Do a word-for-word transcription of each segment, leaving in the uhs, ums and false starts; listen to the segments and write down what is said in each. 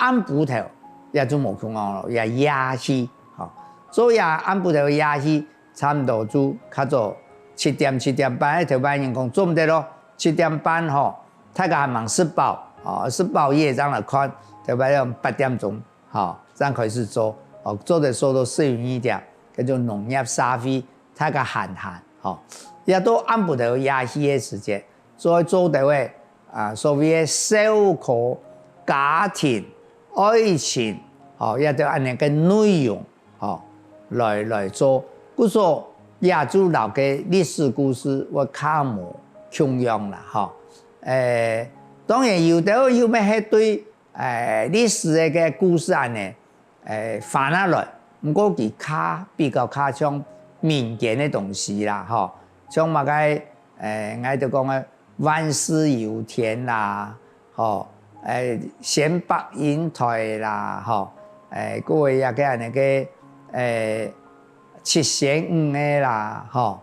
暗晡頭，也就無共樣咯，也夜戲，吼。做這暗晡頭夜戲，差毋多就較早七點、七點半，頭擺人講做毋得咯，七點半吼，大家還吂食飽，吼，食飽夜正來看，頭擺講八點鐘，吼，正開始做，吼，做得做到十一二點，叫做農業社會，大家閒閒，吼。也到暗晡頭夜戲个時節，做做得个，啊，所謂个笑科、家庭、愛情，吼，也就恁樣个內容，吼，來來做。故所也就摎个歷史故事會較無共樣啦，吼。誒，當然有兜又乜係對，誒，歷史个个故事恁樣，誒，翻下來，毋過佢較比較較像民間个東西啦，吼。像麼个，誒，𠊎兜講个 萬事由天啦，吼，誒，先白雲台啦，吼，誒，過會也个恁樣个，誒，七仙女个啦，吼，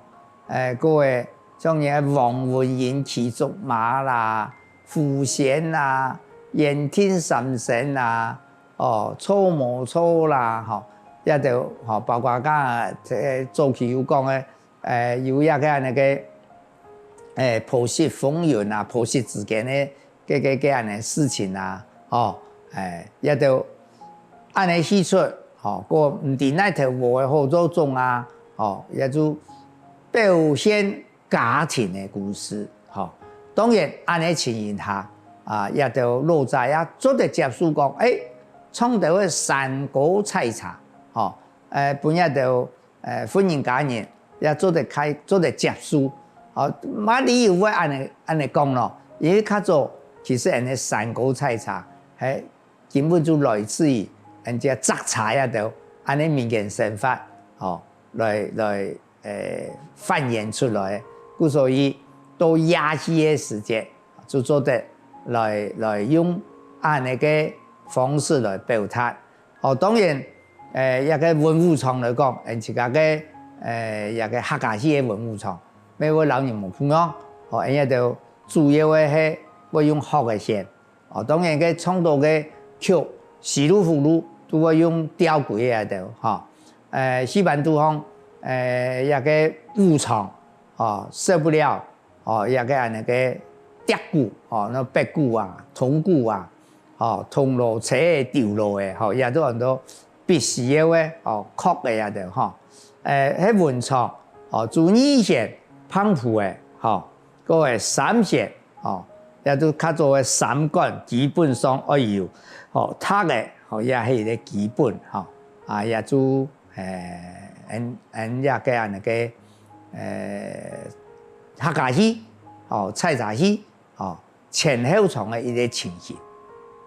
誒，過會像你个王文英騎竹馬啦，狐仙啦，緣定三生啦，哦，錯無錯啦，吼，也就，吼，包括講，誒，早期有講个， 誒，有一个恁樣个，誒，婆媳風雲啊，婆媳之間个，个，个，个恁樣事情啊，吼，誒，也就恁樣戲齣，吼，過毋知哪頭無个好做種啊，吼，也就表現家庭个故事，吼。當然，恁樣情形下，啊，也就老早也做得接受講，誒，創造个山歌採茶，吼，誒，分這兜，誒，婦人家人 也做得開，做得接受。哦，麼个理由會恁樣，恁樣講咯？因為較早其實恁樣山歌採茶，係根本就來自於人家摘茶這兜，恁樣民間生活，哦，來，來，誒，繁衍出來。故所以到夜市个時節，就做得來，來用恁樣个方式來表達。 哦，當然，誒，這个文武場來講，𠊎自家个，誒，這个客家戲个文武場，乜會摎人無共樣。哦，𠊎這兜主要个係會用學个先。哦，當然个創作个曲，西路福路都會用吊窺个這兜，吼。誒，戲班肚項，誒，這个武場，哦，少不了， 哦，這个恁樣个笛鼓，哦，該北鼓啊、銅鼓啊，哦，銅鑼、吹个、丟鑼个，吼，也都安到必須个，哦，敲个也都，吼。誒，該文場，哦，做二弦、胖瓠个，吼，過个三弦，哦，也都較早个三管基本上愛有，哦，笛个，哦，也係一个基本，吼，啊，也做 誒，恁，恁這个恁樣个，誒，客家戲，哦，採茶戲，哦，前後場个一个情形。